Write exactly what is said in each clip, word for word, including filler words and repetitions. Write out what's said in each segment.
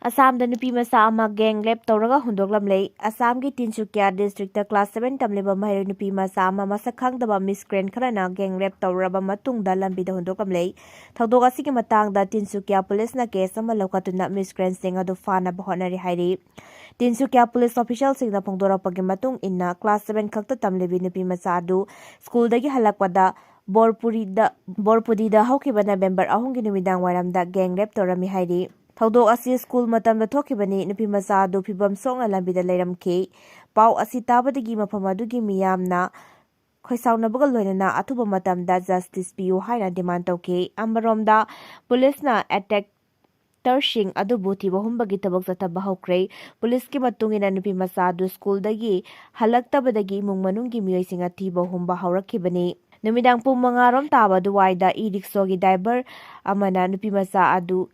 ꯑꯁꯥꯝꯗ ꯅꯨꯄꯤ ꯃꯆꯥ ꯑꯃ gang rape ꯇꯧꯔꯒ ꯍꯨꯟꯗꯣꯛꯂꯝꯂꯦ꯫ ꯑꯁꯥꯝꯒꯤ ꯇꯤꯟꯁꯨꯀꯤꯌꯥ district ꯀ꯭ꯂꯥꯁ seven ꯇꯝꯂꯤꯕ ꯃꯍꯩꯔꯣꯏ ꯅꯨꯄꯤ ꯃꯆꯥ ꯑꯃ ꯃꯁꯛ ꯈꯪꯗꯕ miscreant ꯈꯔꯅ gang rape ꯇꯧꯔꯕ ꯃꯇꯨꯡꯗ ꯂꯝꯕꯤꯗ ꯍꯨꯟꯗꯣꯛꯂꯝꯂꯦ꯫ ꯊꯧꯗꯣꯛ ꯑꯁꯤꯒꯤ ꯃꯇꯥꯡꯗ ꯇꯤꯟꯁꯨꯀꯤꯌꯥ ꯄꯨꯂꯤꯁꯅ case ꯑꯃ ꯂꯧꯈꯠꯇꯨꯅ miscreantꯁꯤꯡ ꯑꯗꯨ ꯐꯥꯅꯕ ꯍꯣꯠꯅꯔꯤ ꯍꯥꯏꯔꯤ꯫ ꯇꯤꯟꯁꯨꯀꯤꯌꯥ ꯄꯨꯂꯤꯁ officialꯁꯤꯡꯅ ꯐꯣꯡꯗꯣꯔꯛꯄꯒꯤ ꯃꯇꯨꯡ ꯏꯟꯅ, ꯀ꯭ꯂꯥꯁ seven ꯈꯛꯇ ꯇꯝꯂꯤꯕꯤ ꯅꯨꯄꯤ ꯃꯆꯥ ꯑꯗꯨ ꯁ꯭ꯀꯨꯜꯗꯒꯤ ꯍꯜꯂꯛꯄꯗ ꯕꯣꯔꯄꯨꯔꯤꯗ, ꯕꯣꯔꯄꯨꯗꯤꯗ ꯍꯧꯈꯤꯕ ꯅꯕꯦꯝꯕꯔ ꯑꯍꯨꯝꯒꯤ ꯅꯨꯃꯤꯗꯥꯡ ꯋꯥꯏꯔꯝꯗ gang rape ꯇꯧꯔꯝꯃꯤ ꯍꯥꯏꯔꯤ꯫ ꯊꯧꯗꯣꯛ ꯑꯁꯤ ꯁ꯭ꯀꯨꯜ ꯃꯇꯝꯗ ꯊꯣꯛꯈꯤꯕꯅꯤ꯫ ꯅꯨꯄꯤ ꯃꯆꯥ ꯑꯗꯨ ꯐꯤꯕꯝ ꯁꯣꯛꯅ ꯂꯝꯕꯤꯗ ꯂꯩꯔꯝꯈꯤ꯫ ꯄꯥꯎ ꯑꯁꯤ ꯇꯥꯕꯗꯒꯤ ꯃꯐꯝ ꯑꯗꯨꯒꯤ ꯃꯤꯌꯥꯝꯅ ꯈꯣꯏꯁꯥꯎꯅꯕꯒ ꯂꯣꯏꯅꯅ ꯑꯊꯨꯕ ꯃꯇꯝꯗ justice ꯄꯤꯌꯨ ꯍꯥꯏꯅ demand ꯇꯧꯈꯤ꯫ ꯑꯃꯔꯣꯝꯗ, ꯄꯨꯂꯤꯁꯅ attack ꯇꯔꯁꯤꯡ ꯑꯗꯨꯕꯨ ꯊꯤꯕ ꯍꯨꯝꯕꯒꯤ ꯊꯕꯛ ꯆꯠꯊꯕ ꯍꯧꯈ꯭ꯔꯦ꯫ ꯄꯨꯂꯤꯁꯀꯤ ꯃꯇꯨꯡ ꯏꯟꯅ, ꯅꯨꯄꯤ ꯃꯆꯥ ꯑꯗꯨ ꯁ꯭ꯀꯨꯜꯗꯒꯤ ꯍꯜꯂꯛꯇꯕꯗꯒꯤ ꯏꯃꯨꯡ ꯃꯅꯨꯡꯒꯤ ꯃꯤꯑꯣꯏꯁꯤꯡꯅ ꯊꯤꯕ ꯍꯨꯝꯕ ꯍꯧꯔꯛꯈꯤꯕꯅꯤ꯫ ꯅꯨꯃꯤꯗꯥꯡ ꯄꯨꯡ ꯃꯉꯥ ꯔꯣꯝ ꯇꯥꯕ ꯑꯗꯨꯋꯥꯏꯗ e-rickshaw ꯒꯤ driver ꯑꯃꯅ ꯅꯨꯄꯤ ꯃꯆꯥ ꯑꯗꯨ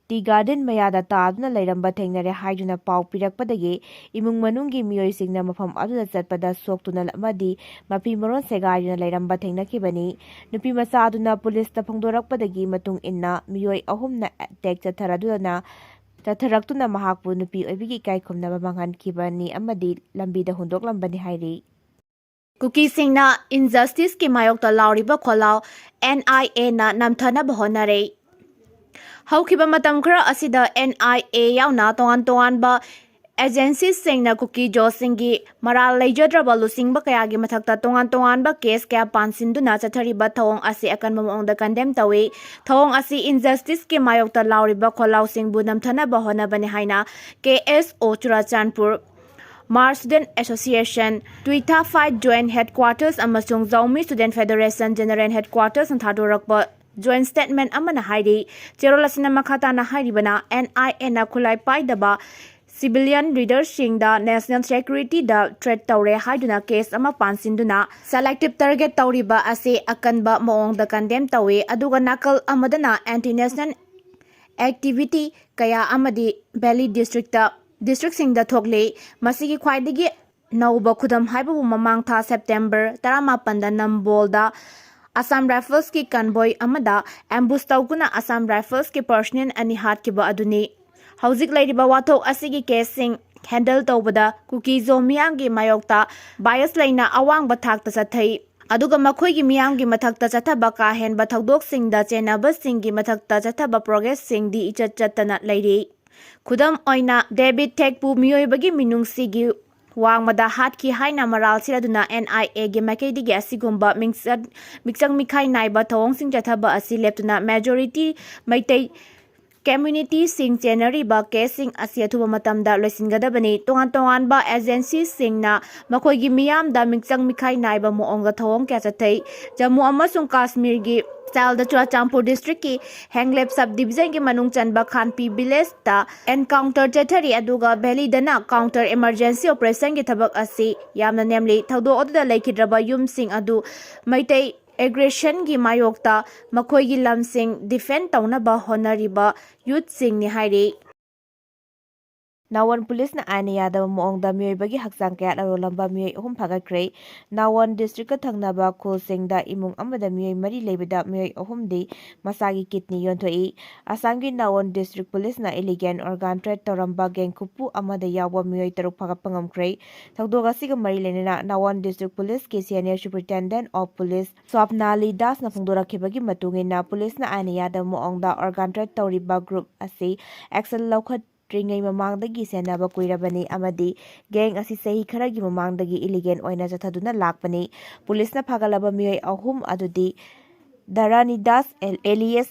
tea garden ꯃꯌꯥꯗ ꯇꯥꯗꯨꯅ ꯂꯩꯔꯝꯕ ꯊꯦꯡꯅꯔꯦ ꯍꯥꯏꯗꯨꯅ ꯄꯥꯎ ꯄꯤꯔꯛꯄꯗꯒꯤ ꯏꯃꯨꯡ ꯃꯅꯨꯡꯒꯤ ꯃꯤꯑꯣꯏꯁꯤꯡꯅ ꯃꯐꯝ ꯑꯗꯨꯗ ꯆꯠꯄꯗ ꯁꯣꯛꯇꯨꯅ ꯑꯃꯗꯤ ꯃꯐꯤ ꯃꯔꯣꯟ ꯁꯦꯒꯥꯏꯗꯨꯅ ꯂꯩꯔꯝꯕ ꯊꯦꯡꯅꯈꯤꯕꯅꯤ꯫ ꯅꯨꯄꯤ ꯃꯆꯥ ꯑꯗꯨꯅ ꯄꯨꯂꯤꯁꯇ ꯐꯣꯡꯗꯣꯔꯛꯄꯗꯒꯤ ꯃꯇꯨꯡ ꯏꯟꯅ ꯃꯤꯑꯣꯏ ꯑꯍꯨꯝꯅ attack ꯆꯠꯊꯔꯗꯨꯅ, ꯆꯠꯊꯔꯛꯇꯨꯅ ꯃꯍꯥꯛꯄꯨ ꯅꯨꯄꯤ ꯑꯣꯏꯕꯤꯒꯤ ꯏꯀꯥꯏ ꯈꯨꯝꯅꯕ ꯃꯥꯡꯍꯟꯈꯤꯕꯅꯤ ꯑꯃꯗꯤ ꯂꯝꯕꯤꯗ ꯍꯨꯟꯗꯣꯛꯂꯝꯕꯅꯤ ꯍꯥꯏꯔꯤ꯫ ꯀꯨꯀꯤꯁꯤꯡꯅ injustice ꯀꯤ ꯃꯥꯌꯣꯛꯇ ꯂꯥꯎꯔꯤꯕ ꯈꯣꯜꯂꯥꯎ N I A ꯅ ꯅꯝꯊꯅꯕ ꯍꯣꯠꯅꯔꯦ꯫ ꯍꯧꯈꯤꯕ ꯃꯇꯝ ꯈꯔ ꯑꯁꯤꯗ N I A ꯌꯥꯎꯅ ꯇꯣꯉꯥꯟ ꯇꯣꯉꯥꯟꯕ agency ꯁꯤꯡꯅ ꯀꯨꯀꯤ ꯖꯣꯁꯤꯡꯒꯤ ꯃꯔꯥꯜ ꯂꯩꯖꯗ꯭ꯔꯕ ꯂꯨꯆꯤꯡꯕ ꯀꯌꯥꯒꯤ ꯃꯊꯛꯇ ꯇꯣꯉꯥꯟ ꯇꯣꯉꯥꯟꯕ case ꯀꯌꯥ ꯄꯥꯟꯁꯤꯟꯗꯨꯅ ꯆꯠꯊꯔꯤꯕ ꯊꯧꯑꯣꯡ ꯑꯁꯤ ꯑꯀꯟꯕ ꯃꯑꯣꯡꯗ condemn ꯇꯧꯏ꯫ ꯊꯧꯑꯣꯡ ꯑꯁꯤ injustice ꯀꯤ ꯃꯥꯌꯣꯛꯇ ꯂꯥꯎꯔꯤꯕ ꯈꯣꯜꯂꯥꯎꯁꯤꯡꯕꯨ ꯅꯝꯊꯅꯕ ꯍꯣꯠꯅꯕꯅꯤ ꯍꯥꯏꯅ K S O Churachandpur, Hmar Student Association, Tuitha Fight Joint Headquarters ꯑꯃꯁꯨꯡ Zomi Student Federation General Headquarters ꯅ ꯊꯥꯗꯣꯔꯛꯄ joint statement ꯑꯃꯅ ꯍꯥꯏꯔꯤ꯫ ꯆꯦꯔꯣꯜ ꯑꯁꯤꯅ ꯃꯈꯥ ꯇꯥꯅ ꯍꯥꯏꯔꯤꯕꯅ, N I A ꯅ ꯈꯨꯠꯂꯥꯏ ꯄꯥꯏꯗꯕ civilian leader ꯁꯤꯡꯗ national security ꯗ threat ꯇꯧꯔꯦ ꯍꯥꯏꯗꯨꯅ case ꯑꯃ ꯄꯥꯟꯁꯤꯟꯗꯨꯅ selective target ꯇꯧꯔꯤꯕ ꯑꯁꯤ ꯑꯀꯟꯕ ꯃꯑꯣꯡꯗ condemn ꯇꯧꯏ꯫ ꯑꯗꯨꯒ ꯅꯥꯀꯜ ꯑꯃꯗꯅ anti national activity ꯀꯌꯥ ꯑꯃꯗꯤ valley district ꯇ, district ꯁꯤꯡꯗ ꯊꯣꯛꯂꯤ꯫ ꯃꯁꯤꯒꯤ ꯈ꯭ꯋꯥꯏꯗꯒꯤ ꯅꯧꯕ ꯈꯨꯗꯝ ꯍꯥꯏꯕꯕꯨ ꯃꯃꯥꯡ ꯊꯥ September ꯇꯔꯥꯃꯥꯄꯟꯗ ꯅꯝꯕꯣꯜꯗ Assam Rifles ꯀꯤ convoy ꯑꯃꯗ ambush ꯇꯧꯗꯨꯅ Assam Rifles ꯀꯤ personnel ꯑꯅꯤ ꯍꯥꯠꯈꯤꯕ ꯑꯗꯨꯅꯤ꯫ ꯍꯧꯖꯤꯛ ꯂꯩꯔꯤꯕ ꯋꯥꯊꯣꯛ ꯑꯁꯤꯒꯤ ꯀꯦꯁꯁꯤꯡ ꯍꯦꯟꯗꯜ ꯇꯧꯕꯗ ꯀꯨꯀꯤꯖꯣ ꯃꯤꯌꯥꯝꯒꯤ ꯃꯥꯌꯣꯛꯇ ꯕꯥꯏꯁ ꯂꯩꯅ ꯑꯋꯥꯡꯕ ꯊꯥꯛꯇ ꯆꯠꯊꯩ꯫ ꯑꯗꯨꯒ ꯃꯈꯣꯏꯒꯤ ꯃꯤꯌꯥꯝꯒꯤ ꯃꯊꯛꯇ ꯆꯠꯊꯕ ꯀꯥ ꯍꯦꯟꯕ ꯊꯧꯗꯣꯛꯁꯤꯡꯗ ꯆꯦꯟꯅꯕꯁꯤꯡꯒꯤ ꯃꯊꯛꯇ ꯆꯠꯊꯕ ꯄ꯭ꯔꯣꯒ꯭ꯔꯦꯁꯁꯤꯡꯗꯤ ꯏꯆꯠ ꯆꯠꯇꯅ ꯂꯩꯔꯤ꯫ ꯈꯨꯗꯝ ꯑꯣꯏꯅ, ꯗꯦꯕꯤꯠ ꯊꯦꯛꯄꯨ ꯃꯤꯑꯣꯏꯕꯒꯤ ꯃꯤꯅꯨꯡꯁꯤꯒꯤ ꯋꯥꯡꯃꯗ ꯍꯥꯠꯈꯤ ꯍꯥꯏꯅ ꯃꯔꯥꯜ ꯁꯤꯔꯗꯨꯅ N I A ꯒꯤ ꯃꯥꯏꯀꯩꯗꯒꯤ ꯑꯁꯤꯒꯨꯝꯕ ꯃꯤꯡꯆꯠ-, ꯃꯤꯆꯪ ꯃꯤꯈꯥꯏ ꯅꯥꯏꯕ ꯊꯧꯑꯣꯡꯁꯤꯡ ꯆꯠꯊꯕ ꯑꯁꯤ ꯂꯦꯞꯇꯨꯅ majority ꯃꯩꯇꯩ community ꯁꯤꯡ ꯆꯦꯟꯅꯔꯤꯕ ꯀꯦꯁꯁꯤꯡ ꯑꯁꯤ ꯑꯊꯨꯕ ꯃꯇꯝꯗ ꯂꯣꯏꯁꯤꯟꯒꯗꯕꯅꯤ꯫ ꯇꯣꯉꯥꯟ ꯇꯣꯉꯥꯟꯕ agency ꯁꯤꯡꯅ ꯃꯈꯣꯏꯒꯤ ꯃꯤꯌꯥꯝꯗ ꯃꯤꯆꯪ ꯃꯤꯈꯥꯏ ꯅꯥꯏꯕ ꯃꯑꯣꯡꯗ ꯊꯧꯑꯣꯡ ꯀꯌꯥ ꯆꯠꯊꯩ꯫ ꯖꯝꯃꯨ ꯑꯃꯁꯨꯡ ꯀꯥꯁꯃꯤꯔꯒꯤ style ꯗ ꯆꯨꯔꯥꯆꯥꯟꯄꯨꯔ district ꯀꯤ ꯍꯦꯡꯂꯦꯞ sub division ꯒꯤ ꯃꯅꯨꯡ ꯆꯟꯕ ꯈꯥꯟꯄꯤ village ꯇ encounter ꯆꯠꯊꯔꯤ, ꯑꯗꯨꯒ Valley ꯗꯅ counter emergency operation ꯒꯤ ꯊꯕꯛ ꯑꯁꯤ ꯌꯥꯝꯅ ꯅꯦꯝꯂꯤ꯫ ꯊꯧꯗꯣꯛ ꯑꯗꯨꯗ ꯂꯩꯈꯤꯗ꯭ꯔꯕ ꯌꯨꯝꯁꯤꯡ ꯑꯗꯨ ꯃꯩꯇꯩ aggression ꯒꯤ ꯃꯥꯌꯣꯛꯇ ꯃꯈꯣꯏꯒꯤ ꯂꯝꯁꯤꯡ defend ꯇꯧꯅꯕ ꯍꯣꯠꯅꯔꯤꯕ youth ꯁꯤꯡꯅꯤ ꯍꯥꯏꯔꯤ꯫ ꯅꯥꯋꯣꯟ ꯄꯨꯂꯤꯁꯅ ꯑꯥꯏꯟꯅ ꯌꯥꯗꯕ ꯃꯑꯣꯡꯗ ꯃꯤꯑꯣꯏꯕꯒꯤ ꯍꯛꯆꯥꯡ ꯀꯌꯥꯠ ꯑꯔꯣꯜꯂꯝꯕ ꯃꯤꯑꯣꯏ ꯑꯍꯨꯝ ꯐꯥꯒꯠꯈ꯭ꯔꯦ꯫ ꯅꯥꯋꯣꯟ district ꯀ ꯊꯪꯅꯕ ꯈꯨꯜꯁꯤꯡꯗ ꯏꯃꯨꯡ ꯑꯃꯗ ꯃꯤꯑꯣꯏ ꯃꯔꯤ ꯂꯩꯕꯗ ꯃꯤꯑꯣꯏ ꯑꯍꯨꯝꯗꯤ ꯃꯁꯥꯒꯤ kidney ꯌꯣꯟꯊꯣꯛꯏ꯫ ꯑꯁꯥꯝꯒꯤ ꯅꯥꯋꯣꯟ district ꯄꯨꯂꯤꯁꯅ illegal organ trade ꯇꯧꯔꯝꯕ gang ꯈꯨꯄꯨ ꯑꯃꯗ ꯌꯥꯎꯕ ꯃꯤꯑꯣꯏ ꯇꯔꯨꯛ ꯐꯥꯒꯠꯄ ꯉꯝꯈ꯭ꯔꯦ꯫ ꯊꯧꯗꯣꯛ ꯑꯁꯤꯒ ꯃꯔꯤ ꯂꯩꯅꯅ ꯅꯥꯋꯣꯟ district ꯄꯨꯂꯤꯁꯀꯤ senior superintendent of police ꯁ꯭ꯋꯥꯞꯅꯥꯂꯤ ꯗꯥꯁꯅ ꯐꯣꯡꯗꯣꯔꯛꯈꯤꯕꯒꯤ ꯃꯇꯨꯡ ꯏꯟꯅ, ꯄꯨꯂꯤꯁꯅ ꯑꯥꯏꯟꯅ ꯌꯥꯗꯕ ꯃꯑꯣꯡꯗ organ trade ꯇꯧꯔꯤꯕ group ꯑꯁꯤ action ꯂꯧꯈꯠꯇ꯭ꯔꯤꯉꯩ ꯃꯃꯥꯡꯗꯒꯤ ꯁꯦꯟꯅꯕ ꯀꯨꯏꯔꯕꯅꯤ ꯑꯃꯗꯤ gang ꯑꯁꯤ ꯆꯍꯤ ꯈꯔꯒꯤ ꯃꯃꯥꯡꯗꯒꯤ illegal ꯑꯣꯏꯅ ꯆꯠꯊꯗꯨꯅ ꯂꯥꯛꯄꯅꯤ꯫ ꯄꯨꯂꯤꯁꯅ ꯐꯥꯒꯠꯂꯕ ꯃꯤꯑꯣꯏ ꯑꯍꯨꯝ ꯑꯗꯨꯗꯤ ꯙꯔꯥꯅꯤ ꯗꯥꯁ, ꯑꯦ-, alias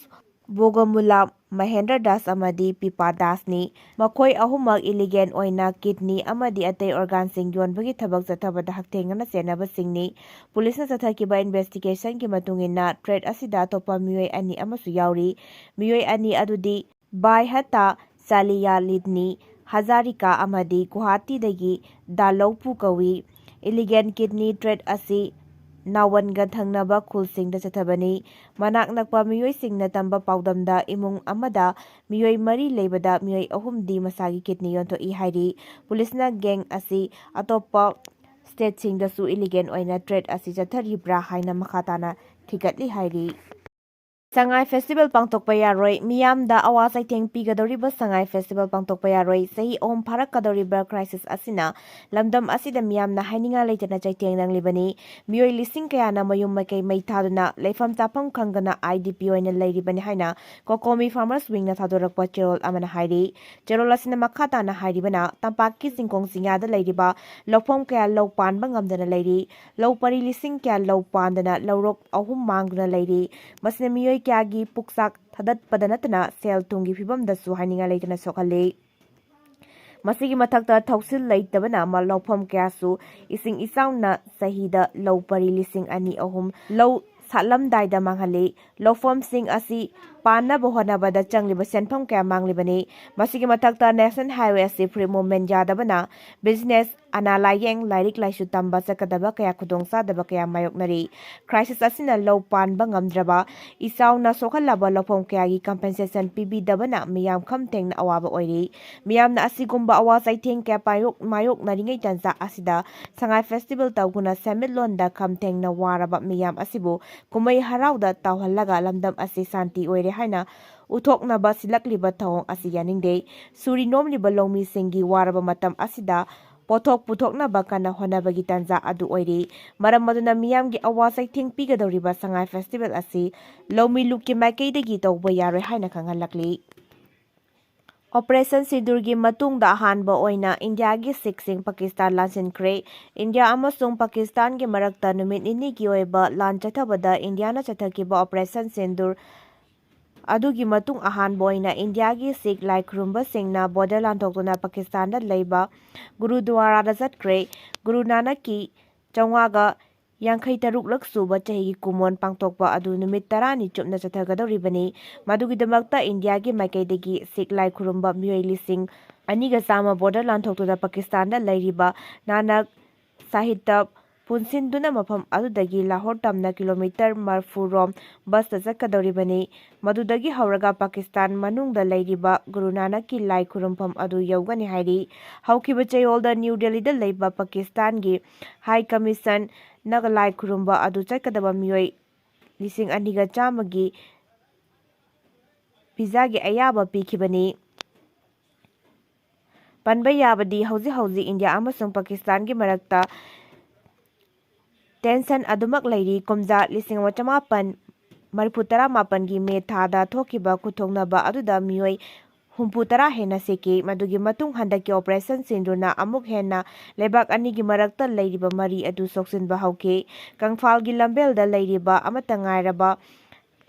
ꯕꯣꯒꯣꯃꯨꯂꯥ, ꯃꯍꯦꯟꯗ꯭ꯔ ꯗꯥꯁ ꯑꯃꯗꯤ ꯄꯤꯄꯥ ꯗꯥꯁꯅꯤ꯫ ꯃꯈꯣꯏ ꯑꯍꯨꯝꯃꯛ illegal ꯑꯣꯏꯅ kidney ꯑꯃꯗꯤ ꯑꯇꯩ organ ꯁꯤꯡ ꯌꯣꯟꯕꯒꯤ ꯊꯕꯛ ꯆꯠꯊꯕꯗ ꯍꯛꯊꯦꯡꯅꯅ ꯆꯦꯟꯅꯕꯁꯤꯡꯅꯤ꯫ ꯄꯨꯂꯤꯁꯅ ꯆꯠꯊꯈꯤꯕ investigation ꯒꯤ ꯃꯇꯨꯡ ꯏꯟꯅ trade ꯑꯁꯤꯗ ꯑꯇꯣꯞꯄ ꯃꯤꯑꯣꯏ ꯑꯅꯤ ꯑꯃꯁꯨ ꯌꯥꯎꯔꯤ꯫ ꯃꯤꯑꯣꯏ ꯑꯅꯤ ꯑꯗꯨꯗꯤ ꯕꯥꯏꯍꯇꯥ ꯆꯥꯂꯤꯌꯥ ꯂꯤꯗꯅꯤ, ꯍꯖꯥꯔꯤꯀꯥ ꯑꯃꯗꯤ ꯒꯨꯋꯥꯍꯥꯇꯤꯗꯒꯤ ꯗꯥꯂꯧꯄꯨ ꯀꯧꯏ꯫ Illegal kidney trade ꯑꯁꯤ ꯅꯥꯋꯟꯒ ꯊꯪꯅꯕ ꯈꯨꯜꯁꯤꯡꯗ ꯆꯠꯊꯕꯅꯤ꯫ ꯃꯅꯥꯛ ꯅꯛꯄ ꯃꯤꯑꯣꯏꯁꯤꯡꯅ ꯇꯝꯕ ꯄꯥꯎꯗꯝꯗ, ꯏꯃꯨꯡ ꯑꯃꯗ ꯃꯤꯑꯣꯏ ꯃꯔꯤ ꯂꯩꯕꯗ ꯃꯤꯑꯣꯏ ꯑꯍꯨꯝꯗꯤ ꯃꯁꯥꯒꯤ kidney ꯌꯣꯟꯊꯣꯛꯏ ꯍꯥꯏꯔꯤ꯫ ꯄꯨꯂꯤꯁꯅ gang ꯑꯁꯤ ꯑꯇꯣꯞꯄ state ꯁꯤꯡꯗꯁꯨ illegal ꯑꯣꯏꯅ trade ꯑꯁꯤ ꯆꯠꯊꯔꯤꯕ꯭ꯔꯥ ꯍꯥꯏꯅ ꯃꯈꯥ ꯇꯥꯅ ꯊꯤꯒꯠꯂꯤ ꯍꯥꯏꯔꯤ꯫ ꯁꯉꯥꯏ ꯐꯦꯁꯇꯤꯚꯦꯜ ꯄꯥꯡꯊꯣꯛꯄ ꯌꯥꯔꯣꯏ꯫ ꯃꯤꯌꯥꯝꯗ ꯑꯋꯥ ꯆꯩꯊꯦꯡ ꯄꯤꯒꯗꯧꯔꯤꯕ ꯁꯉꯥꯏ ꯐꯦꯁꯇꯤꯚꯦꯜ ꯄꯥꯡꯊꯣꯛꯄ ꯌꯥꯔꯣꯏ꯫ ꯆꯍꯤ ꯑꯍꯨꯝ ꯐꯥꯔꯛꯀꯗꯧꯔꯤꯕ ꯀ꯭ꯔꯥꯏꯁꯤꯁ ꯑꯁꯤꯅ ꯂꯝꯗꯝ ꯑꯁꯤꯗ ꯃꯤꯌꯥꯝꯅ ꯍꯥꯏꯅꯤꯡꯉꯥꯏ ꯂꯩꯇꯅ ꯆꯩꯊꯦꯡ ꯅꯪꯂꯤꯕꯅꯤ꯫ ꯃꯤꯑꯣꯏ ꯂꯤꯁꯤꯡ ꯀꯌꯥꯅ ꯃꯌꯨꯝ ꯃꯀꯩ ꯃꯩ ꯊꯥꯗꯨꯅ ꯂꯩꯐꯝ ꯆꯥꯐꯝ ꯈꯪꯗꯅ ꯑꯥꯏ ꯗꯤ ꯄꯤ ꯑꯣꯏꯅ ꯂꯩꯔꯤꯕꯅꯤ ꯍꯥꯏꯅ ꯀꯣꯀꯣꯃꯤ ꯐꯥꯔꯃꯔꯁ ꯋꯤꯡꯅ ꯊꯥꯗꯣꯔꯛꯄ ꯆꯦꯔꯣꯜ ꯑꯃꯅ ꯍꯥꯏꯔꯤ꯫ ꯆꯦꯔꯣꯜ ꯑꯁꯤꯅ ꯃꯈꯥ ꯇꯥꯅ ꯍꯥꯏꯔꯤꯕꯅ, ꯇꯝꯄꯥꯛꯀꯤ ꯆꯤꯡꯈꯣꯡ ꯆꯤꯡꯌꯥꯗ ꯂꯩꯔꯤꯕ ꯂꯧꯐꯝ ꯀꯌꯥ ꯂꯧ ꯄꯥꯟꯕ ꯉꯝꯗꯅ ꯂꯩꯔꯤ꯫ ꯂꯧ ꯄꯔꯤ ꯂꯤꯁꯤꯡ ꯀꯌꯥ ꯂꯧ ꯄꯥꯟꯗꯅ ꯂꯧꯔꯣꯛ ꯑꯍꯨꯝ ꯃꯥꯡꯗꯨꯅ ꯂꯩꯔꯤ꯫ ꯃꯁꯤꯅ ꯃꯤꯑꯣꯏ ꯀꯌꯥꯒꯤ ꯄꯨꯛꯆꯥꯛ ꯊꯥꯗꯠꯄꯗ ꯅꯠꯇꯅ ꯁꯦꯜ ꯊꯨꯝꯒꯤ ꯐꯤꯕꯝꯗꯁꯨ ꯍꯥꯏꯅꯤꯡꯉꯥꯏ ꯂꯩꯇꯅ ꯁꯣꯛꯍꯜꯂꯤ꯫ ꯃꯁꯤꯒꯤ ꯃꯊꯛꯇ ꯊꯧꯁꯤꯜ ꯂꯩꯇꯕꯅ ꯃ-, ꯂꯧꯐꯝ ꯀꯌꯥꯁꯨ ꯏꯁꯤꯡ ꯏꯆꯥꯎꯅ ꯆꯍꯤꯗ ꯂꯧ ꯄꯔꯤ ꯂꯤꯁꯤꯡ ꯑꯅꯤ ꯑꯍꯨꯝ ꯂꯧ ꯁꯥꯠꯂꯝꯗꯥꯏꯗ ꯃꯥꯡꯍꯜꯂꯤ꯫ ꯂꯧꯐꯝꯁꯤꯡ ꯑꯁꯤ ꯄꯥꯟꯅꯕ ꯍꯣꯠꯅꯕꯗ ꯆꯪꯂꯤꯕ ꯁꯦꯟꯐꯝ ꯀꯌꯥ ꯃꯥꯡꯂꯤꯕꯅꯤ꯫ ꯃꯁꯤꯒꯤ ꯃꯊꯛꯇ ꯅꯦꯁꯅꯦꯜ ꯍꯥꯏꯋꯦ ꯑꯁꯤ ꯐ꯭ꯔꯤ ꯃꯨꯚꯃꯦꯟ ꯌꯥꯗꯕꯅ ꯕꯤꯖꯤꯅꯦꯁ, ꯑꯅꯥ ꯂꯥꯌꯦꯡ, ꯂꯥꯏꯔꯤꯛ ꯂꯥꯏꯁꯨ ꯇꯝꯕ ꯆꯠꯀꯗꯕ ꯀꯌꯥ ꯈꯨꯗꯣꯡꯆꯥꯗꯕ ꯀꯌꯥ ꯃꯥꯌꯣꯛꯅꯔꯤ꯫ ꯀ꯭ꯔꯥꯏꯁꯤꯁ ꯑꯁꯤꯅ ꯂꯧ ꯄꯥꯟꯕ ꯉꯝꯗ꯭ꯔꯕ, ꯏꯆꯥꯎꯅ ꯁꯣꯛꯍꯜꯂꯕ ꯂꯧꯐꯝ ꯀꯌꯥꯒꯤ ꯀꯝꯄꯦꯟꯁꯦꯁꯟ ꯄꯤꯕꯤꯗꯕꯅ ꯃꯤꯌꯥꯝ ꯈꯝ ꯊꯦꯡꯅ ꯑꯋꯥꯕ ꯑꯣꯏꯔꯤ꯫ ꯃꯤꯌꯥꯝꯅ ꯑꯁꯤꯒꯨꯝꯕ ꯑꯋꯥ ꯆꯩꯊꯦꯡ ꯀꯌꯥ ꯄꯥꯌꯣꯛ-, ꯃꯥꯌꯣꯛꯅꯔꯤꯉꯩ ꯇꯥꯟꯖꯥ ꯑꯁꯤꯗ ꯁꯉꯥꯏ ꯐꯦꯁꯇꯤꯚꯦꯜ ꯇꯧꯗꯨꯅ ꯁꯦꯟꯃꯤꯠꯂꯣꯟꯗ ꯈꯝ ꯊꯦꯡꯅ ꯋꯥꯔꯕ ꯃꯤꯌꯥꯝ ꯑꯁꯤꯕꯨ ꯀꯨꯝꯍꯩ ꯍꯔꯥꯎꯗ ꯇꯥꯎꯍꯜꯂꯒ ꯂꯝꯗꯝ ꯑꯁꯤ ꯁꯥꯟꯇꯤ ꯑꯣꯏꯔꯦ ꯍꯥꯏꯅ ꯎꯠꯊꯣꯛꯅꯕ ꯁꯤꯜꯂꯛꯂꯤꯕ ꯊꯧꯑꯣꯡ ꯑꯁꯤ ꯌꯥꯅꯤꯡꯗꯦ꯫ ꯁꯨꯔꯤ ꯅꯣꯝꯂꯤꯕ ꯂꯧꯃꯤꯁꯤꯡꯒꯤ ꯋꯥꯔꯕ ꯃꯇꯝ ꯑꯁꯤꯗ ꯄꯣꯠꯊꯣꯛ ꯄꯨꯊꯣꯛꯅꯕ ꯀꯟꯅ ꯍꯣꯠꯅꯕꯒꯤ ꯇꯥꯟꯖꯥ ꯑꯗꯨ ꯑꯣꯏꯔꯤ꯫ ꯃꯔꯝ ꯑꯗꯨꯅ ꯃꯤꯌꯥꯝꯒꯤ ꯑꯋꯥ ꯆꯩꯊꯦꯡ ꯄꯤꯒꯗꯧꯔꯤꯕ ꯁꯉꯥꯏ ꯐꯦꯁꯇꯤꯚꯦꯜ ꯑꯁꯤ ꯂꯧꯃꯤ ꯂꯨꯞꯀꯤ ꯃꯥꯏꯀꯩꯗꯒꯤ ꯇꯧꯕ ꯌꯥꯔꯣꯏ ꯍꯥꯏꯅ ꯈꯪꯍꯜꯂꯛꯂꯤ꯫ ꯑꯣꯄꯔꯦꯁꯟ ꯁꯤꯟꯗꯨꯔꯒꯤ ꯃꯇꯨꯡꯗ ꯑꯍꯥꯟꯕ ꯑꯣꯏꯅ ꯏꯟꯗꯤꯌꯥꯒꯤ ꯁꯤꯈꯁꯤꯡ ꯄꯥꯀꯤꯁꯇꯥꯟ ꯂꯥꯟꯁꯤꯟꯈ꯭ꯔꯦ꯫ ꯏꯟꯗꯤꯌꯥ ꯑꯃꯁꯨꯡ ꯄꯥꯀꯤꯁꯇꯥꯟꯒꯤ ꯃꯔꯛꯇ ꯅꯨꯃꯤꯠ ꯅꯤꯅꯤꯒꯤ ꯑꯣꯏꯕ ꯂꯥꯟ ꯆꯠꯊꯕꯗ ꯏꯟꯗꯤꯌꯥꯅ ꯆꯠꯊꯈꯤꯕ ꯑꯣꯄꯔꯦꯁꯟ ꯁꯤꯟꯗꯨꯔ ꯑꯗꯨꯒꯤ ꯃꯇꯨꯡ ꯑꯍꯥꯟꯕ ꯑꯣꯏꯅ ꯏꯟꯗꯤꯌꯥꯒꯤ ꯁꯤꯈ ꯂꯥꯏ ꯈꯨꯔꯨꯝꯕꯁꯤꯡꯅ ꯕꯣꯔꯗꯔ ꯂꯥꯟꯊꯣꯛꯇꯨꯅ ꯄꯥꯀꯤꯁꯇꯥꯟꯗ ꯂꯩꯕ ꯒꯨꯔꯨꯗ꯭ꯋꯥꯔꯥꯗ ꯆꯠꯈ꯭ꯔꯦ꯫ ꯒꯨꯔꯨ ꯅꯥꯅꯛꯀꯤ ꯆꯥꯝꯃꯉꯥꯒ ꯌꯥꯡꯈꯩ ꯇꯔꯨꯛꯂꯛ ꯁꯨꯕ ꯆꯍꯤꯒꯤ ꯀꯨꯃꯣꯟ ꯄꯥꯡꯊꯣꯛꯄ ꯑꯗꯨ ꯅꯨꯃꯤꯠ ꯇꯔꯥꯅꯤ ꯆꯨꯞꯅ ꯆꯠꯊꯒꯗꯧꯔꯤꯕꯅꯤ꯫ ꯃꯗꯨꯒꯤꯗꯃꯛꯇ ꯏꯟꯗꯤꯌꯥꯒꯤ ꯃꯥꯏꯀꯩꯗꯒꯤ ꯁꯤꯈ ꯂꯥꯏ ꯈꯨꯔꯨꯝꯕ ꯃꯤꯑꯣꯏ ꯂꯤꯁꯤꯡ ꯑꯅꯤꯒ ꯆꯥꯝꯃ ꯕꯣꯔꯗꯔ ꯂꯥꯟꯊꯣꯛꯇꯨꯅ ꯄꯥꯀꯤꯁꯇꯥꯟꯗ ꯂꯩꯔꯤꯕ ꯅꯥꯅꯛ ꯁꯥꯍꯤꯕꯇ ꯄꯨꯟꯁꯤꯟꯗꯨꯅ ꯃꯐꯝ ꯑꯗꯨꯗꯒꯤ ꯂꯥꯍꯣꯔ ꯇꯝꯅ ꯀꯤꯂꯣꯃꯤꯇꯔ ꯃꯔꯐꯨ ꯔꯣꯝ ꯕꯁꯇ ꯆꯠꯀꯗꯧꯔꯤꯕꯅꯤ꯫ ꯃꯗꯨꯗꯒꯤ ꯍꯧꯔꯒ ꯄꯥꯀꯤꯁꯇꯥꯟ ꯃꯅꯨꯡꯗ ꯂꯩꯔꯤꯕ ꯒꯨꯔꯨ ꯅꯥꯅꯛꯀꯤ ꯂꯥꯏ ꯈꯨꯔꯨꯝꯐꯝ ꯑꯗꯨ ꯌꯧꯒꯅꯤ ꯍꯥꯏꯔꯤ꯫ ꯍꯧꯈꯤꯕ ꯆꯌꯣꯜꯗ ꯅ꯭ꯌꯨ ꯗꯦꯜꯂꯤꯗ ꯂꯩꯕ ꯄꯥꯀꯤꯁꯇꯥꯟꯒꯤ ꯍꯥꯏ ꯀꯃꯤꯁꯟꯅ ꯂꯥꯏ ꯈꯨꯔꯨꯝꯕ ꯑꯗꯨ ꯆꯠꯀꯗꯕ ꯃꯤꯑꯣꯏ ꯂꯤꯁꯤꯡ ꯑꯅꯤꯒ ꯆꯥꯝꯃꯒꯤ ꯚꯤꯖꯥꯒꯤ ꯑꯌꯥꯕ ꯄꯤꯈꯤꯕꯅꯤ꯫ ꯄꯟꯕ ꯌꯥꯕꯗꯤ ꯍꯧꯖꯤꯛ ꯍꯧꯖꯤꯛ ꯏꯟꯗꯤꯌꯥ ꯑꯃꯁꯨꯡ ꯄꯥꯀꯤꯁꯇꯥꯟꯒꯤ ꯃꯔꯛꯇ ꯇꯦꯟꯁꯟ ꯑꯗꯨꯃꯛ ꯂꯩꯔꯤ꯫ ꯀꯨꯝꯖꯥ ꯂꯤꯁꯤꯡ ꯑꯃ ꯆꯃꯥꯄꯟ ꯃꯔꯤꯐꯨ ꯇꯔꯥ ꯃꯥꯄꯟꯒꯤ ꯃꯦ ꯊꯥꯗ ꯊꯣꯛꯈꯤꯕ ꯈꯨꯠꯊꯣꯛꯅꯕ ꯑꯗꯨꯗ ꯃꯤꯑꯣꯏ ꯍꯨꯝꯐꯨ ꯇꯔꯥ ꯍꯦꯟꯅ ꯁꯤꯈꯤ꯫ ꯃꯗꯨꯒꯤ ꯃꯇꯨꯡ ꯍꯟꯗꯛꯀꯤ ꯑꯣꯄꯔꯦꯁꯟ ꯁꯤꯟꯗꯨꯅ ꯑꯃꯨꯛ ꯍꯦꯟꯅ ꯂꯩꯕꯥꯛ ꯑꯅꯤꯒꯤ ꯃꯔꯛꯇ ꯂꯩꯔꯤꯕ ꯃꯔꯤ ꯑꯗꯨ ꯁꯣꯛꯆꯤꯟꯕ ꯍꯧꯈꯤ꯫ ꯀꯪꯐꯥꯜꯒꯤ ꯂꯝꯕꯦꯜꯗ ꯂꯩꯔꯤꯕ ꯑꯃꯠꯇ ꯉꯥꯏꯔꯕ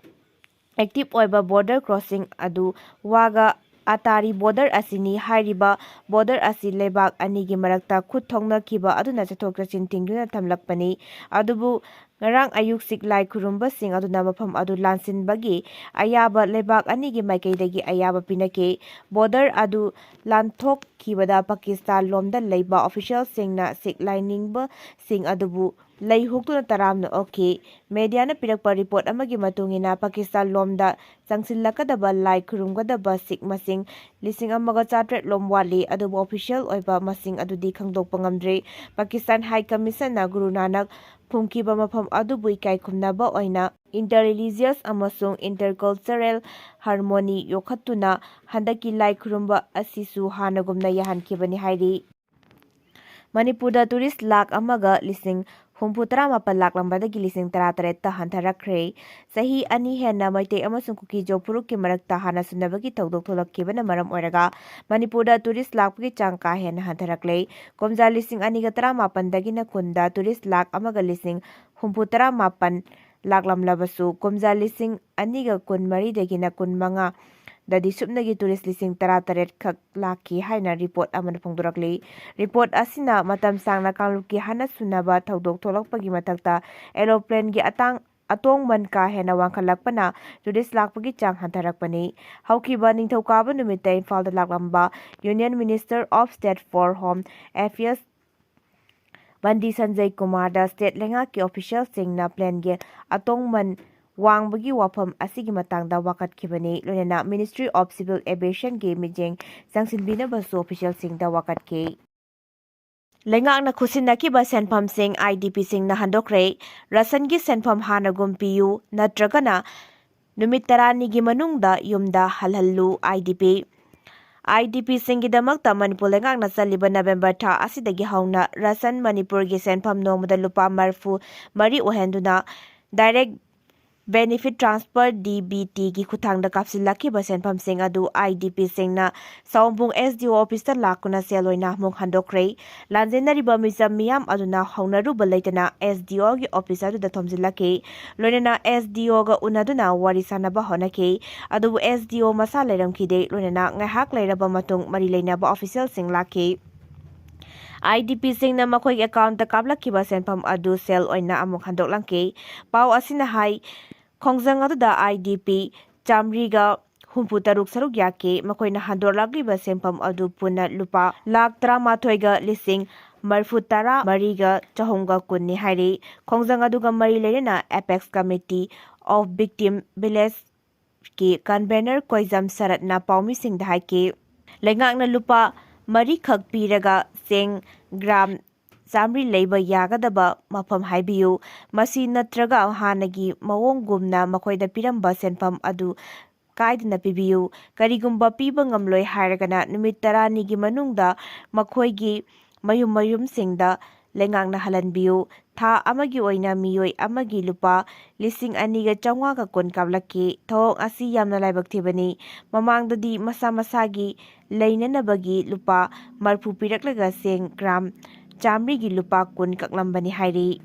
ꯑꯦꯛꯇꯤꯚ ꯑꯣꯏꯕ ꯕꯣꯔꯗꯔ ꯀ꯭ꯔꯣꯁꯤꯡ ꯑꯗꯨ ꯋꯥꯒ ꯑꯇꯥꯔꯤ ꯕꯣꯔꯗꯔ ꯑꯁꯤꯅꯤ꯫ ꯍꯥꯏꯔꯤꯕ ꯕꯣꯔꯗꯔ ꯑꯁꯤ ꯂꯩꯕꯥꯛ ꯑꯅꯤꯒꯤ ꯃꯔꯛꯇ ꯈꯨꯠ ꯊꯣꯛꯅꯈꯤꯕ ꯑꯗꯨꯅ ꯆꯠꯊꯣꯛ ꯆꯠꯁꯤꯟ ꯊꯤꯡꯗꯨꯅ ꯊꯝꯂꯛꯄꯅꯤ꯫ ꯑꯗꯨꯕꯨ ꯉꯔꯥꯡ ꯑꯌꯨꯛ ꯁꯤꯈ ꯂꯥꯏ ꯈꯨꯔꯨꯝꯕꯁꯤꯡ ꯑꯗꯨꯅ ꯃꯐꯝ ꯑꯗꯨ ꯂꯥꯟꯁꯤꯟꯕꯒꯤ ꯑꯌꯥꯕ ꯂꯩꯕꯥꯛ ꯑꯅꯤꯒꯤ ꯃꯥꯏꯀꯩꯗꯒꯤ ꯑꯌꯥꯕ ꯄꯤꯅꯈꯤ꯫ ꯕꯣꯔꯗꯔ ꯑꯗꯨ ꯂꯥꯟꯊꯣꯛꯈꯤꯕꯗ ꯄꯥꯀꯤꯁꯇꯥꯟ ꯂꯣꯝꯗ ꯂꯩꯕ ꯑꯣꯐꯤꯁꯤꯌꯦꯜꯁꯤꯡꯅ ꯁꯤꯈ ꯂꯥꯏꯅꯤꯡꯕꯁꯤꯡ ꯑꯗꯨꯕꯨ ꯂꯩ ꯍꯨꯛꯇꯨꯅ ꯇꯔꯥꯝꯅ ꯑꯣꯛꯈꯤ꯫ ꯃꯦꯗꯤꯌꯥꯅ ꯄꯤꯔꯛꯄ ꯔꯤꯄꯣꯔꯠ ꯑꯃꯒꯤ ꯃꯇꯨꯡ ꯏꯟꯅ, ꯄꯥꯀꯤꯁꯇꯥꯟ ꯂꯣꯝꯗ ꯆꯪꯁꯤꯜꯂꯛꯀꯗꯕ ꯂꯥꯏ ꯈꯨꯔꯨꯝꯒꯗꯕ ꯁꯤꯈ ꯃꯁꯤꯡ ꯂꯤꯁꯤꯡ ꯑꯃꯒ ꯆꯥꯇ꯭ꯔꯦꯠ ꯂꯣꯝ ꯋꯥꯠꯂꯤ, ꯑꯗꯨꯕꯨ ꯑꯣꯐꯤꯁꯤꯌꯦꯜ ꯑꯣꯏꯕ ꯃꯁꯤꯡ ꯑꯗꯨꯗꯤ ꯈꯪꯗꯣꯛꯄ ꯉꯝꯗ꯭ꯔꯤ꯫ ꯄꯥꯀꯤꯁꯇꯥꯟ ꯍꯥꯏ ꯀꯃꯤꯁꯟꯅ ꯒꯨꯔꯨ ꯅꯥꯅꯛ ꯐꯨꯝꯈꯤꯕ ꯃꯐꯝ ꯑꯗꯨꯕꯨ ꯏꯀꯥꯏ ꯈꯨꯝꯅꯕ ꯑꯣꯏꯅ ꯏꯟꯇꯔ ꯔꯤꯂꯤꯖꯤꯌꯁ ꯑꯃꯁꯨꯡ ꯏꯟꯇꯔ ꯀꯜꯆꯔꯦꯜ ꯍꯥꯔꯃꯣꯅꯤ ꯌꯣꯛꯈꯠꯇꯨꯅ ꯍꯟꯗꯛꯀꯤ ꯂꯥꯏ ꯈꯨꯔꯨꯝꯕ ꯑꯁꯤꯁꯨ ꯍꯥꯟꯅꯒꯨꯝꯅ ꯌꯥꯍꯟꯈꯤꯕꯅꯤ ꯍꯥꯏꯔꯤ꯫ ꯃꯅꯤꯄꯨꯔꯗ ꯇꯨꯔꯤꯁ ꯂꯥꯈ ꯑꯃꯒ ꯂꯤꯁꯤꯡ ꯍꯨꯝꯐꯨ ꯇꯔꯥ ꯃꯥꯄꯟ ꯂꯥꯛꯂꯝꯕꯗꯒꯤ ꯂꯤꯁꯤꯡ ꯇꯔꯥ ꯇꯔꯦꯠꯇ ꯍꯟꯊꯔꯛꯈ꯭ꯔꯦ꯫ ꯆꯍꯤ ꯑꯅꯤ ꯍꯦꯟꯅ ꯃꯩꯇꯩ ꯑꯃꯁꯨꯡ ꯀꯨꯀꯤꯖꯣ ꯐꯨꯔꯨꯞꯀꯤ ꯃꯔꯛꯇ ꯍꯥꯟꯅ ꯁꯨꯅꯕꯒꯤ ꯊꯧꯗꯣꯛ ꯊꯣꯛꯂꯛꯈꯤꯕꯅ ꯃꯔꯝ ꯑꯣꯏꯔꯒ ꯃꯅꯤꯄꯨꯔꯗ ꯇꯨꯔꯤꯁ ꯂꯥꯛꯄꯒꯤ ꯆꯥꯡ ꯀꯥ ꯍꯦꯟꯅ ꯍꯟꯊꯔꯛꯂꯦ꯫ ꯀꯨꯝꯖꯥ ꯂꯤꯁꯤꯡ ꯑꯅꯤꯒ ꯇꯔꯥꯃꯥꯄꯟꯗꯒꯤꯅ ꯀꯨꯟꯗ ꯇꯨꯔꯤꯁ ꯂꯥꯈ ꯑꯃꯒ ꯂꯤꯁꯤꯡ ꯍꯨꯝꯐꯨ ꯇꯔꯥ ꯃꯥꯄꯟ ꯂꯥꯛꯂꯝꯂꯕꯁꯨ, ꯀꯨꯝꯖꯥ ꯂꯤꯁꯤꯡ ꯑꯅꯤꯒ ꯀꯨꯟꯃꯔꯤꯗꯒꯤꯅ ꯀꯨꯟꯃꯉꯥꯗꯗꯤ ꯁꯨꯞꯅꯒꯤ ꯇꯨꯔꯤꯁ ꯂꯤꯁꯤꯡ ꯇꯔꯥ ꯇꯔꯦꯠ ꯈꯛ ꯂꯥꯛꯈꯤ ꯍꯥꯏꯅ ꯔꯤꯄꯣꯔꯠ ꯑꯃꯅ ꯐꯣꯡꯗꯣꯔꯛꯂꯤ꯫ ꯔꯤꯄꯣꯔꯠ ꯑꯁꯤꯅ ꯃꯇꯝ ꯁꯥꯡꯅ ꯀꯥꯡꯂꯨꯞꯀꯤ ꯍꯥꯟꯅ ꯁꯨꯅꯕ ꯊꯧꯗꯣꯛ ꯊꯣꯛꯂꯛꯄꯒꯤ ꯃꯊꯛꯇ ꯑꯦꯔꯣꯄ꯭ꯂꯦꯟꯒꯤ ꯑꯇꯥꯡ ꯑꯇꯣꯡꯃꯟ ꯀꯥ ꯍꯦꯟꯅ ꯋꯥꯡꯈꯠꯂꯛꯄꯅ ꯇꯨꯔꯤꯁ ꯂꯥꯛꯄꯒꯤ ꯆꯥꯡ ꯍꯟꯊꯔꯛꯄꯅꯤ꯫ ꯍꯧꯈꯤꯕ ꯅꯤꯡꯊꯧꯀꯥꯕ ꯅꯨꯃꯤꯠꯇ ꯏꯝꯐꯥꯜꯗ ꯂꯥꯛꯂꯝꯕ Union Minister of State for Home Affairs Bandi Sanjay ꯀꯨꯃꯥꯔꯗ ꯁ꯭ꯇꯦꯠ ꯂꯩꯉꯥꯛꯀꯤ ꯑꯣꯐꯤꯁꯤꯌꯦꯜꯁꯤꯡꯅ ꯄ꯭ꯂꯦꯟꯒꯤ ꯑꯇꯣꯡꯃꯟ ꯋꯥꯡꯕꯒꯤ ꯋꯥꯐꯝ ꯑꯁꯤꯒꯤ ꯃꯇꯥꯡꯗ ꯋꯥꯀꯠꯈꯤꯕꯅꯤ꯫ ꯂꯣꯏꯅꯅ Ministry of Civil Aviationꯒꯤ ꯃꯤꯠꯌꯦꯡ ꯆꯪꯁꯤꯟꯕꯤꯅꯕꯁꯨ ꯑꯣꯐꯤꯁꯤꯌꯦꯜꯁꯤꯡꯗ ꯋꯥꯀꯠꯈꯤ꯫ ꯂꯩꯉꯥꯛꯅ ꯈꯨꯠꯁꯤꯟꯅꯈꯤꯕ ꯁꯦꯟꯐꯝꯁꯤꯡ IDPꯁꯤꯡꯅ ꯍꯟꯗꯣꯛꯈ꯭ꯔꯦ꯫ ꯔꯁꯟꯒꯤ ꯁꯦꯟꯐꯝ ꯍꯥꯟꯅꯒꯨꯝ ꯄꯤꯌꯨ ꯅꯠꯇ꯭ꯔꯒꯅ ꯅꯨꯃꯤꯠ ꯇꯔꯥꯅꯤꯒꯤ ꯃꯅꯨꯡꯗ ꯌꯨꯝꯗ ꯍꯜꯍꯜꯂꯨ꯫ IDP IDPꯁꯤꯡꯒꯤꯗꯃꯛꯇ ꯃꯅꯤꯄꯨꯔ ꯂꯩꯉꯥꯛꯅ ꯆꯠꯂꯤꯕ ꯅꯕꯦꯝꯕꯔ ꯊꯥ ꯑꯁꯤꯗꯒꯤ ꯍꯧꯅ ꯔꯁꯟ ꯃꯅꯤꯄꯨꯔꯒꯤ ꯁꯦꯟꯐꯝ ꯅꯣꯡꯃꯗ ꯂꯨꯄꯥ ꯃꯔꯤꯐꯨ ꯃꯔꯤ ꯑꯣꯏꯍꯟꯗꯨꯅ Direct Benefit Transfer, DBTꯒꯤ ꯈꯨꯠꯊꯥꯡꯗ ꯀꯥꯞꯁꯤꯜꯂꯛꯈꯤꯕ ꯁꯦꯟꯐꯝꯁꯤꯡ ꯑꯗꯨ IDPꯁꯤꯡꯅ ꯁꯑꯣꯝꯕꯨꯡ SDO officeꯇ ꯂꯥꯛꯇꯨꯅ ꯁꯦꯜ ꯑꯣꯏꯅ ꯑꯃꯨꯛ ꯍꯟꯗꯣꯛꯈ꯭ꯔꯦ꯫ ꯂꯥꯟꯖꯦꯟꯅꯔꯤꯕ ꯃꯤꯆꯝ ꯃꯤꯌꯥꯝ ꯑꯗꯨꯅ ꯍꯧꯅꯔꯨꯕ ꯂꯩꯇꯅ SDOꯒꯤ office ꯑꯗꯨꯗ ꯊꯣꯝꯖꯤꯜꯂꯛꯈꯤ꯫ ꯂꯣꯏꯅꯅ SDOꯒ ꯎꯅꯗꯨꯅ ꯋꯥꯔꯤ ꯁꯥꯅꯕ ꯍꯣꯠꯅꯈꯤ꯫ ꯑꯗꯨꯕꯨ SDO ꯃꯁꯥ ꯂꯩꯔꯝꯈꯤꯗꯦ꯫ ꯂꯣꯏꯅꯅ ꯉꯥꯏꯍꯥꯛ ꯂꯩꯔꯕ ꯃꯇꯨꯡ ꯃꯔꯤ ꯂꯩꯅꯕ officialꯁꯤꯡ ꯂꯥꯛꯈꯤ꯫ IDPꯁꯤꯡꯅ ꯃꯈꯣꯏꯒꯤ accountꯇ ꯀꯥꯞꯂꯛꯈꯤꯕ ꯁꯦꯟꯐꯝ ꯑꯗꯨ ꯁꯦꯜ ꯑꯣꯏꯅ ꯑꯃꯨꯛ ꯍꯟꯗꯣꯛꯂꯝꯈꯤ꯫ ꯄꯥꯎ ꯑꯁꯤꯅ ꯍꯥꯏ, ꯈꯣꯡꯖꯪ ꯑꯗꯨꯗ IDP ꯆꯥꯃꯔꯤꯒ ꯍꯨꯝꯐꯨ ꯇꯔꯨꯛ ꯁꯔꯨꯛ ꯌꯥꯈꯤ꯫ ꯃꯈꯣꯏꯅ ꯍꯟꯗꯣꯔꯛꯂꯤꯕ ꯁꯦꯟꯐꯝ ꯑꯗꯨ ꯄꯨꯟꯅ ꯂꯨꯄꯥ ꯂꯥꯈ ꯇꯔꯥꯃꯥꯊꯣꯏꯒ ꯂꯤꯁꯤꯡ ꯃꯔꯤꯐꯨ ꯇꯔꯥ ꯃꯔꯤꯒ ꯆꯍꯨꯝꯒ ꯀꯨꯟꯅꯤ ꯍꯥꯏꯔꯤ꯫ ꯈꯣꯡꯖꯪ ꯑꯗꯨꯒ ꯃꯔꯤ ꯂꯩꯅꯅ Apex Committee of Victim Villageꯀꯤ convenor ꯀꯣꯏꯖꯝ ꯁꯔꯠꯅ ꯄꯥꯎꯃꯤꯁꯤꯡꯗ ꯍꯥꯏꯈꯤ, ꯂꯩꯉꯥꯛꯅ ꯂꯨꯄꯥ ꯃꯔꯤꯈꯛ ꯄꯤꯔꯒ ꯆꯦꯡ ꯒ꯭ꯔꯥꯝ ꯆꯥꯃꯔꯤ ꯂꯩꯕ ꯌꯥꯒꯗꯕ ꯃꯐꯝ ꯍꯥꯏꯕꯤꯌꯨ꯫ ꯃꯁꯤ ꯅꯠꯇ꯭ꯔꯒ ꯍꯥꯟꯅꯒꯤ ꯃꯑꯣꯡꯒꯨꯝꯅ ꯃꯈꯣꯏꯗ ꯄꯤꯔꯝꯕ ꯁꯦꯟꯐꯝ ꯑꯗꯨ ꯀꯥꯏꯗꯅ ꯄꯤꯕꯤꯌꯨ꯫ ꯀꯔꯤꯒꯨꯝꯕ ꯄꯤꯕ ꯉꯝꯂꯣꯏ ꯍꯥꯏꯔꯒꯅ ꯅꯨꯃꯤꯠ ꯇꯔꯥꯅꯤꯒꯤ ꯃꯅꯨꯡꯗ ꯃꯈꯣꯏꯒꯤ ꯃꯌꯨꯝ ꯃꯌꯨꯝꯁꯤꯡꯗ ꯂꯩꯉꯥꯛꯅ ꯍꯜꯍꯟꯕꯤꯌꯨ꯫ ꯊꯥ ꯑꯃꯒꯤ ꯑꯣꯏꯅ ꯃꯤꯑꯣꯏ ꯑꯃꯒꯤ ꯂꯨꯄꯥ ꯂꯤꯁꯤꯡ ꯑꯅꯤꯒ ꯆꯥꯝꯃꯉꯥꯒ ꯀꯨꯟ ꯀꯥꯞꯂꯛꯈꯤ꯫ ꯊꯧꯑꯣꯡ ꯑꯁꯤ ꯌꯥꯝꯅ ꯂꯥꯏꯕꯛ ꯊꯤꯕꯅꯤ꯫ ꯃꯃꯥꯡꯗꯗꯤ ꯃꯁꯥ ꯃꯁꯥꯒꯤ ꯂꯩꯅꯅꯕꯒꯤ ꯂꯨꯄꯥ ꯃꯔꯤꯐꯨ ꯄꯤꯔꯛꯂꯒ ꯆꯦꯡ ꯒ꯭ꯔꯥꯝ ꯆꯥꯃꯔꯤꯒꯤ ꯂꯨꯄꯥ ꯀꯨꯟ ꯀꯛꯂꯝꯕꯅꯤ ꯍꯥꯏꯔꯤ꯫